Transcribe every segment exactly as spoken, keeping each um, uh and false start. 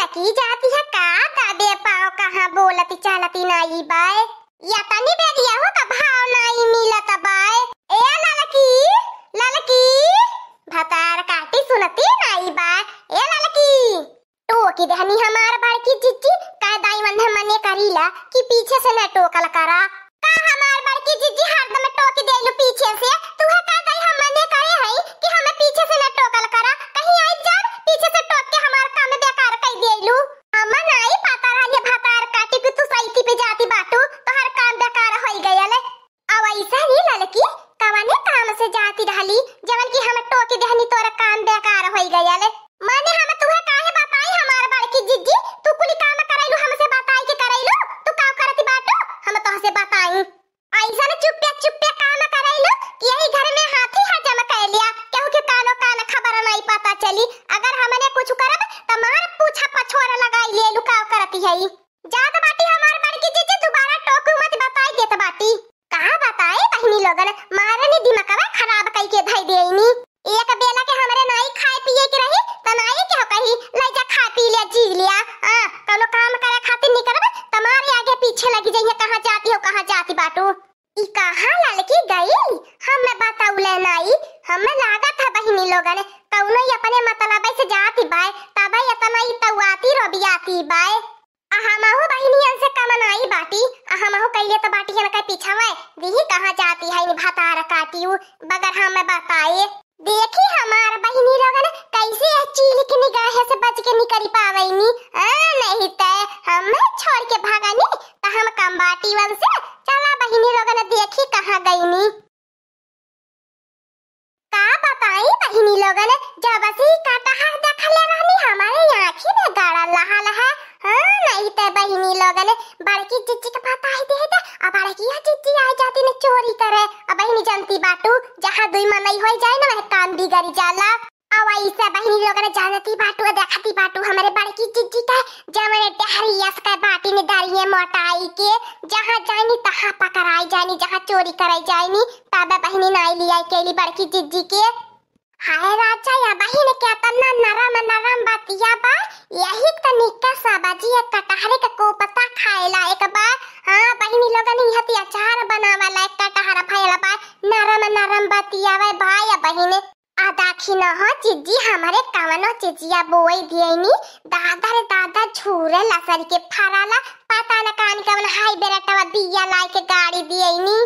की जाती है का दाबे पाँव कहाँ बोलती चलती नाई बाय। या तनी बेरिया हो का भाव नाई मिलत बाय। ए ललकी, ललकी, भतार काटी सुनती नाई बाय। ए ललकी, टोकी देहनी हमार बड़की जिज्जी, कह दाई मन मने करीला कि पीछे से न टोकल करा। का हमार बड़की जिज्जी हरदम टोकी देलू पीछे से? तू है कह दाई हम मने करे हई कि हमें पीछे से न टोकल करा। कहीं आई जाब पीछे से टोक के हमार काम बेकार कई देलू। हम नाई पता रहल ये भतार काटी कि तू सैती पे जाती बाटू, तोहर काम बेकार होई गयल। अब ऐसा ही ललकी कवने काम से जाती रहली, जवन की हम टोकी देहनी तोर काम बेकार होई गयल। माने हम तुहे काहे बताई हमार बड़की जिज्जी, तू कुली काम करैलू हमसे बताई के करैलू, तू का करती बाटू हम तोहसे बताई। ऐसा न चुप्पे चुप्पे काम करैलू कि यही घर में हाथी हजम कर लिया, केहू के कानो कान खबर नहीं पता चली। अगर हमने कुछ करब त मार पूछा पछोर लगाई लेलू का करती है। जात बाटी हमार बड़की जिज्जी, दोबारा टोकू मत, बताई देत बाटी। का बताए बहिनी लोगन, मारनी दिमागवा खराब कई के धई देइनी। एक बेला के हमरे नाई खाए पिए के रही, त नाई के हो कही, "ले जा खा पी ले, जी लिया।" आ, कौनो काम करे खातिर निकलब, त मारे आगे पीछे लगी जइहे, "कहाँ जाती हो, कहाँ जाती बाटू?" ई कहाँ ललकी गई? हमें बतौले नाई, हमें लागत है बहिनी लोगन, कौनो ही अपने मतलबे से जाती बाय, तबे इतना ही तौआती रोबियाती बाय। आ हमहू बहिनियन से कम नाई बाटी, आ हमहू कइले त बाटी हन के पीछावे, दीही कहाँ जाती है इन भतार काटियू, बगर हम बताए। देखी हमार बहिनी लोगन कैसे यह चील के निगाहे से बच के निकल पावैनी। आ, नहीं त हम छोड़ के भागनी त हम कम बाटी वन से, चला बहिनी लोगन देखी कहाँ गईनी। का बताई बहिनी लोगन, जब से ई कटहर देखले रहनी, हमारे आँखी में गड़ल रहल है। हाँ, नहीं ते बहिनी लोगन, बड़की जिज्जी के बताई दे दे, अब बड़की जिज्जी आ जाती न चोरी करे। अब बहिनी जानती बाटू, जहाँ दुई मनई होई जाए न, वह काम बिगड़ जाला। अब ऐसे बहिनी लोगन जानती बाटू, देखती बाटू, हमरे बड़की जिज्जी का जमने डहरियस के बाटी में दरिये मोटाई के, जहाँ जानी तहाँ पकड़ाई जानी, जहाँ चोरी कराई जानी, तब बहिनी नाई लियाई केली बड़की जिज्जी के। हाय राजा, या बहिन के तना नरम नरम बतिया बा, यही त निक्का सब्जी एक कटहरे के कोपता खाए लायक बा। हाँ बहिनी लोगन, यह ती अचार बनावे लायक कटहर भयल बा, नरम नरम बतिया बा, भाई या बहिन। आ दाखी न हो जिज्जी, हमरे कवनो चिजिया बोई दियनी, दादा रे दादा, झूरे लसर के फराला, पता न कान कवन हाई बेरटवा बिया लाई के गाड़ी दियनी।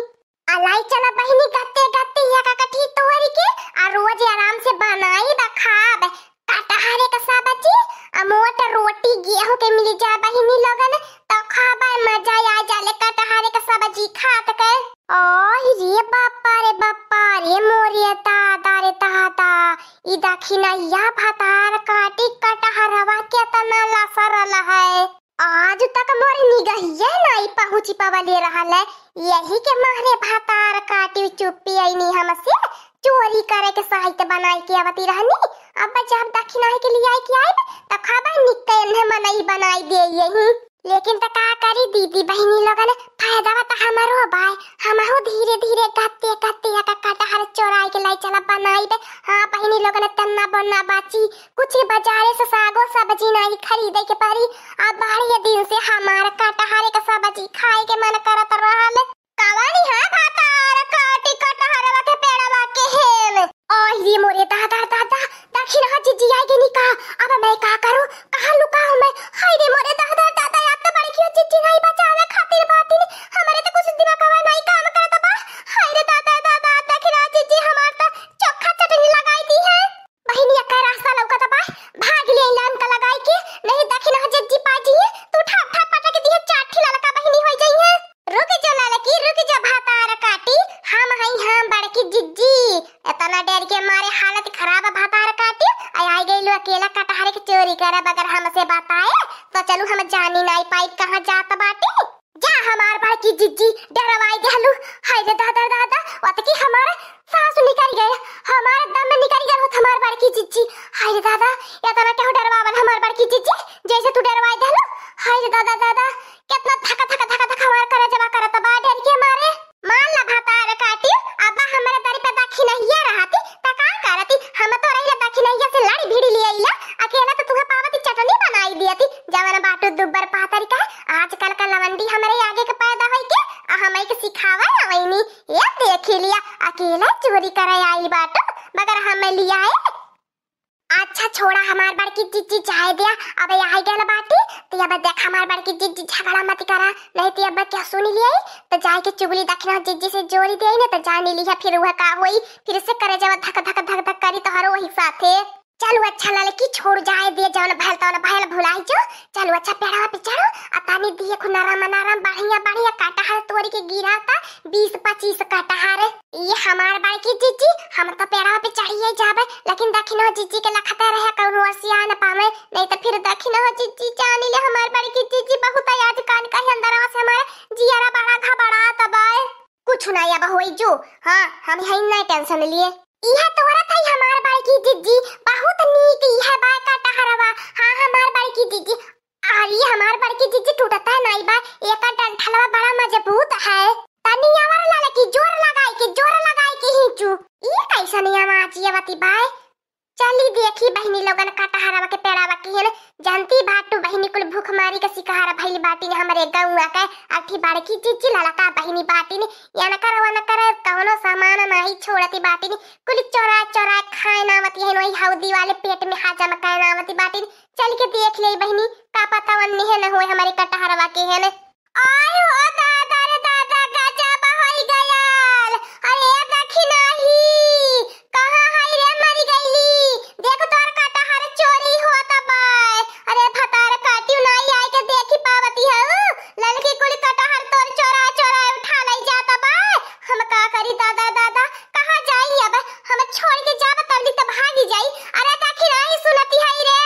अलाई चला बहिनी, गत्ते गत्ते या का कठी तोरी के, आ रोज आराम से बनाई बा खाब। कटहरे का सब्जी, आ मोट रोटी गेहूं के मिल जा बहिनी लोगन, तो खाबे मजा आ जाले कटहरे का सब्जी खात के। ओह रे बापा रे बापा रे, मोरे दादा रे दादा, ई दखिनैया भतार काटी कटहरवा केतना लसरल है। आज तक मोर निगहिया नाई पहुँची पवले रहल है, यही के मारे भतार काटी चुप्पी आईनी हमसे, चोरी करे के साइत बनाई के आवती रहनी। अब जब दखिनाई के लिए आई के आइब, त खाबे निक्के एन्हे मनई बनाई दे यही। लेकिन त का करी दीदी बहिनी लोगन, फायदा बा त हमरो बाय, हमहू धीरे धीरे गत्ते गत्ते या का कटहर चोराई के लाई चला बनाइबे। हाँ बहिनी लोगन, तन्ना बन्ना बाची, कुछ बाजारे से सागो सब्जी नाई खरीदे के पड़ी। अब बड़े दिन से हमार कटहरे के सब्जी खाए के मन करत रहल। कवानी है भातार काटी कटहरवा के पेड़वा के हेम। ओह रे मोरे दादा दादा, दखिनहा जिज्जी आई गई का? अब मैं का करूं? कहाँ लुकाऊं मैं? हाय रे मोरे दादा दादा, अब तो बड़की जिज्जी नाई बचावे खातिर बाटी ने। हमारे तो कुछ दिमागवा नाई काम करत बा। हाय रे दादा दादा, दखिनहा जिज्जी हमार तो चोखा चटनी लगाई दी है। बहिनी, एकर रास्ता लौकत बा, भाग ले लान का लगाई के, नहीं दखिनहा जिज्जी पा जइहे, तू ठा ठा पटक दिहे, चार ठी ललका बहिनी होई जइहे। रुक जा ललकी, रुक जा भतार काटी, हम हई हम बड़की जिज्जी। इतना डर के मारे हालत खराब भतार काटी, आ आई गइलू अकेला कटहर के चोरी करब, अगर हमसे बताए तो चलू हम जानी नाई पाई कहाँ जात बाटी। जा हमार बड़की जिज्जी, डरवाई देहलू। हाय रे दादा दादा, ओतकी हमार सास निकल गए, हमार दम निकल गए होत हमार बड़की जिज्जी। हाय रे दादा, इतना केहू डरवावल हमार बड़की जिज्जी, जैसे तू डरवाई देहलू। हाय रे दादा दादा, कितना धक धक धक धक हमार करेजवा करत बा डर के मारे। मान ला भतार काटी, अब हमरे दर पे दखिनहिया रहती, त का करती? हम तो रहिला दखिनहिया से लड़ी भिड़ी ले आइला, अकेला तो तुहे पावती चटनी बनाई दियती, जवन बाटू दुब्बर पातर का, आजकल का लवंडी हमरे आगे के पैदा होई के, आ हमई के सिखावे आवैनी। ये देखी लिया, अकेले चोरी करे आई बाटू, मगर हमें लियाए। अच्छा छोड़ा हमार बड़की जिज्जी, जाए दिया, अब आई गल बाटी, तो अब देख हमार बड़की जिज्जी झगड़ा मत करा, नहीं तो अब क्या सुन लिए, तो जाए के चुगली दखिना जिज्जी से जोरी दे ना, तो जानी लिया फिर वह का होई, फिर से करे जब धक धक धक धक करी तोहरो वही साथे। चलू अच्छा ललकी छोड़ जाए दे, जौन भयल तौन भयल भुलाई जो। चलू अच्छा पेड़वा पे चढ़ो, आ तानी दिए खु नरम नरम बढ़िया बढ़िया कटहर तोरी के गिरा ता, बीस पच्चीस कटहर। ये हमार बड़की जिज्जी, हम तो पेड़वा पे चढ़िए जाबे, लेकिन दखिनो जिज्जी के लखते रहे कौनो ओसिया न पावे, नहीं तो फिर दखिनो जिज्जी जानी ले हमार बड़की जिज्जी बहुत आज कान कही अंदरवा से हमारे जियरा बड़ा घबरा तबाए। कुछ ना अब होई जो, हाँ हम यही ना टेंशन लिए। इहे तोरा था हमार बड़की जिज्जी, बहुत नीक इहे बा कटहरवा। हाँ हमार बड़की जिज्जी, अरे हमार बड़की जिज्जी टूटता नहीं बा, एकर डंठलवा बड़ा मजबूत है। तनी आवर ललकी जोर लगाई के, जोर लगाई के हिंचू। ई कैसन आवाज ये बती बाय? चली देखी बहिनी लोगन कटहरवा के पेड़ावा की है ना, जानती बाटू बहिनी कुल भूख मारी के शिकार भइल बाटी हमरे गौवा के। अठी बड़की जिज्जी ललका बहिनी बाटी ने, यनकर वनकर कौनो सामान नाही छोड़ती बाटी ने, कुल चोरा चोरा खाए नावती है, वही हौदी वाले पेट में हाजम खाए नावती बाटी ने। चल के देख ले बहिनी, का पता वन्नी है न होए हमारे कटहरवा के है न। आय हो दादा रे दादा, गजब होई गयल। अरे दखिनाही, कहाँ हई रे मरी गईली? देख तोर कटहर चोरी होत बाय। अरे भतार काटियो नाई आए के देखी पावती हऊ। ललकी कुल कटहर तोर चोरा चोरा उठा लई जात बाय। हम का करी दादा दादा, कहाँ जाई अब? हम छोड़ के जाब तल्ली त भागी जाई। अरे दखिनाही सुनती हई रे।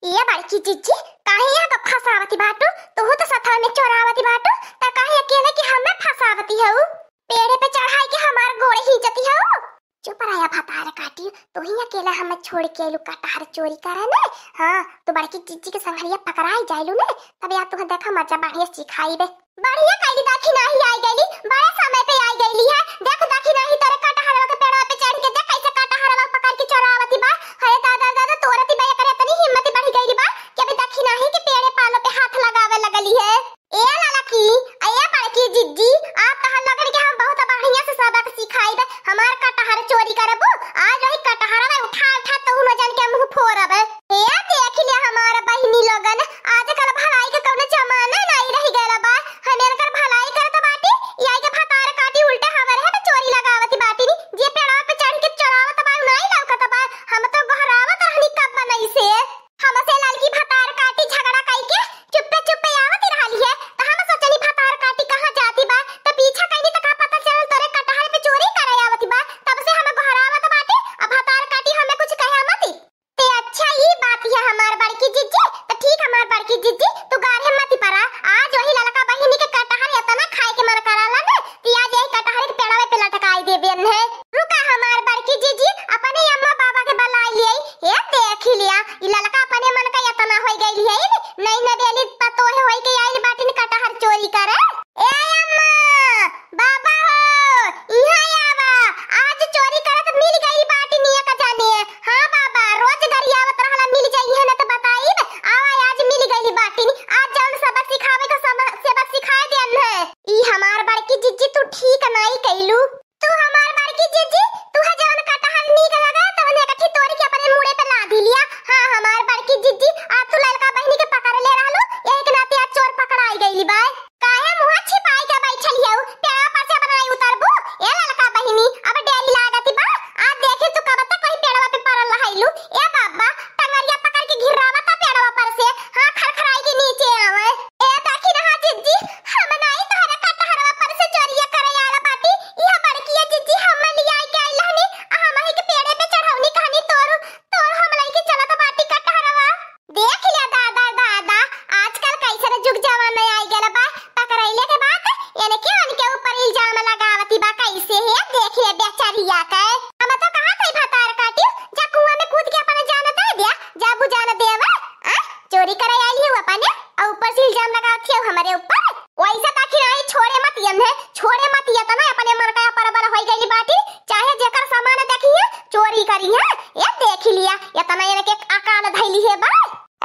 ये बड़की जिज्जी, काहे यहाँ का फंसावती बाटू? तू तो सथवा में चोरावती बाटू, त काहे अकेले के हमें फंसावती हऊ? पेड़े पे चढ़ाई के हमार गोड़ खींचती हऊ? चुप रहा भतार काटी, तू ही अकेला हमें छोड़ के आइलू कटहर चोरी करे ने। हाँ, तू बड़की जिज्जी के संघरिया पकड़ाई जाइलू ने, तब यार तुहे देखा मजा बढ़िया सिखाई बे। बढ़िया कइली दखिनाही आई गइली, बड़े समय पे आई गइली है। देख दखिनाही तोरे कटहरवा के पेड़वा पे चढ़ के देख कैसे कटहरवा पकड़ के चोरावती बा। अरे दादा दादा, तोरती बा एकरे इतनी हिम्मत बढ़ी गइली बा कि अभी दखिनाही के पेड़े पालो पे हाथ लगावे लगली है। ए ललकी, ए बड़की जिज्जी, आप तहर लोगन के हम बहुत बढ़िया से सबक सिखाई बे। हमार कटहर चोरी करबू, आज वही कटहरवा उठा उठा तू न जान के मुंह फोड़ब। ए देख ले हमार बहिनी लोगन, आजकल भलाई के कौनो जमाना नाई रह गइल बा। हम इनकर भलाई करत बाटी, ई आई के भतार काटी उल्टे हमरे पे चोरी लगावत बाटी नी। जे पेड़वा पे चढ़ के चोरावत बा, उ नाई लौकत बा। हम तो गोहरावत रहनी कब बनई से। हमसे ललकी भतार काटी झगड़ा कई के चुप्पे चुप्पे आवत रहली है। त हम सोचनी भतार काटी कहाँ जाती बा, त पीछा कइनी त का पता चलल तोरे कटहर पे चोरी करे आवत बा। तब से हम गोहरावत बाटी, अब भतार काटी हमें कुछ कहे मती। ते अच्छा ई बात है हमार बड़की जिज्जी, त ठीक हमार बड़की जिज्जी, तू गाढ़े मत पड़ा। आज वही ललका बहिनी के कटहर इतना खाए के मन कराला ने, कि आज यही कटहर के पेड़वे पे लटकाई देबे ने। रुका हमार बड़की जिज्जी, अपने अम्मा बाबा के बुलाई लिए। ए देख लिया, ई ललका अपने मन का इतना होई गइल है, नई नवेली पतोह होई के आइल बाटिन कटहर चोरी करे। ए अम्मा, बाबा हो, इहाँ आवा। आज चोरी करत मिल गइल बाटिन एक जाने। हाँ बाबा, रोज गरियावत रहला, मिल जाई है ना त बताइब। आवा, आज मिल गइल बाटिन। आज जौन सबक सिखावे का सम-, सबक सिखाए देन है। ई हमार बड़की जिज्जी, तू ठीक नाई कइलू। तू हमार बड़की जिज्जी, तू है जौन कटहर नीक लगे, तवन एकठी तोड़ के अपने मूड़े पे लादी लिया। हाँ हमार बड़की जिज्जी, आज तू ललका बहिनी के पकड़ ले रहलू, यही के नाते आज चोर पकड़ाई गइली बाय। काहे मुँह छिपाई के बैठल हियऊ? पेड़वा पर से बनाई उतरबू? ए ललका बहिनी, अब डेरी लागत बा। आज देखी तू कब तक वही पेड़वा पे पड़ल रहलू। ए बाबा, टंगरिया पकड़ के घिर्रावा ता पेड़वा पर से। हाँ, खरखराई के नीचे आवे। ए देखी ना जिज्जी, हम नाई तोहरे कटहरवा पर से चोरिया करे आला बाटी। इहा बड़किया जिज्जी हम लियाई के आइल हनी, आ हमही के पेड़े पे चढ़ौनी कहनी तोर, तोर हम लइके चलत बाटी कटहरवा। देख लिया दादा, दादा, आजकल कैसन जुग जमाना आई गल बा, पकड़ैले के बाद इनके उनके ऊपर इल्जाम लगावती बा, कैसे है देख लिया बेचारिया के। हम तो कहा थे भतार काटियो, जा कुआं में कूद के अपने जान दे दिया, जा बुझान देवा, आ? चोरी करे आई है अपने, और ऊपर से इल्जाम लगावती है हमारे ऊपर। वैसा ताकि नहीं छोड़े मत यम है, छोड़े मत ये तना अपने मन का परबर होई गई बाटी, चाहे जेकर सामान देखी है, चोरी करी है, ये देख लिया, ये तना इनके अकाल धैली है बा।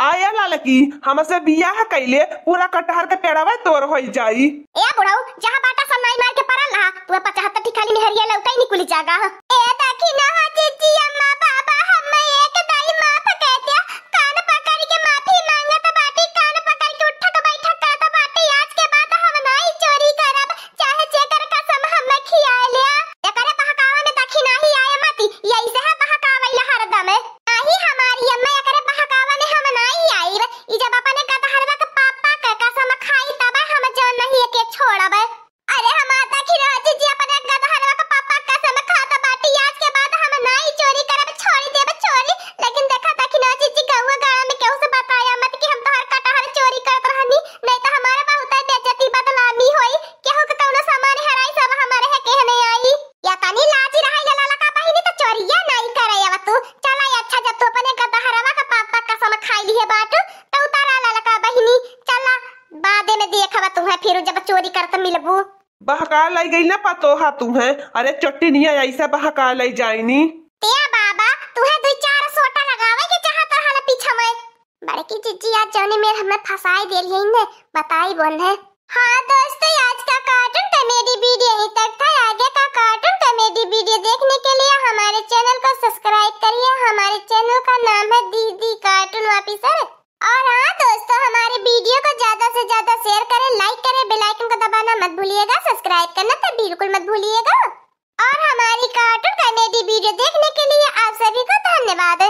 आया लाल कि हमसे बियाह कइले पूरा कटहर के पेड़वा तोर होइ जाई। ए बुढ़ऊ, जहाँ बाटा सब नाई मार के पड़ल रहा, तू पचहत्तर ठी खाली मेहरिया लौटाई निकुल जागा। ए दखिनहा जीजी अम्मा बाबा, हम एक दाई माफ कर दिया। कान पकड़ के माफी मांगत बाटी, कान पकड़ के उठक बैठक करत बाटी। आज के बाद हम नाई चोरी करब, चाहे जेकर कसम हम खिया लिया। एकरे बहकावा में दखिनही आए मती, यही से है बहकावैला हरदम। नाही हमारी अम्मा, एकरे बहकावा में हम नाही आइब। ई जब अपने गदहरवा के पापा के कसम खाई तब हम जौन नहीं एके छोड़ब। अरे हमार दखिनहा जीजी, अपने गदहरवा के पापा के कसम खात बाटी, आज के बाद हम नाही चोरी करब, छोड़ी देब चोरी। लेकिन देखा दखिनहा जीजी, गौवा गाँव में केहू से बताया मत कि हम तोहर कटहर चोरी करत रहनी, नहीं तो हमारा बहुत बेइज्जती बदनामी होई। केहू के कौनो सामान हराई सब हमारे है कहने आई। या तनी लाजी रहा या ललका बहिनी, तो चोरिया नाई करे अब तू। चला अच्छा, जब तू अपने गदहरवा के पापा कसम खाई लिए बाटू, तो उतारा ललका बहिनी। चला, बादे में देखब तुहे फिर जब चोरी करत मिलबू। बहका लाई गई ना पतोहा तुहे। अरे चोट्टिनिया, ऐसा बहका लाई जाइनी। ए बाबा, तुहे दुई चार सोटा लगावे के चाहत रहल पीछा में। बड़की जीजी आज जौने मेर हमें फंसाई देल है ने, बताई बोल है। हाँ दोस्तों, आज का कार्टून कॉमेडी वीडियो यहीं तक था। आगे का कार्टून कॉमेडी वीडियो देखने के लिए हमारे चैनल को सब्सक्राइब करिए। हमारे चैनल का नाम है दीदी कार्टून ऑफिसर। और हाँ दोस्तों, हमारे वीडियो को ज्यादा से ज्यादा शेयर करें, लाइक करें, बेल आइकन को दबाना मत भूलिएगा, सब्सक्राइब करना तो बिल्कुल मत भूलिएगा। और हमारी कार्टून कॉमेडी वीडियो देखने के लिए आप सभी को धन्यवाद।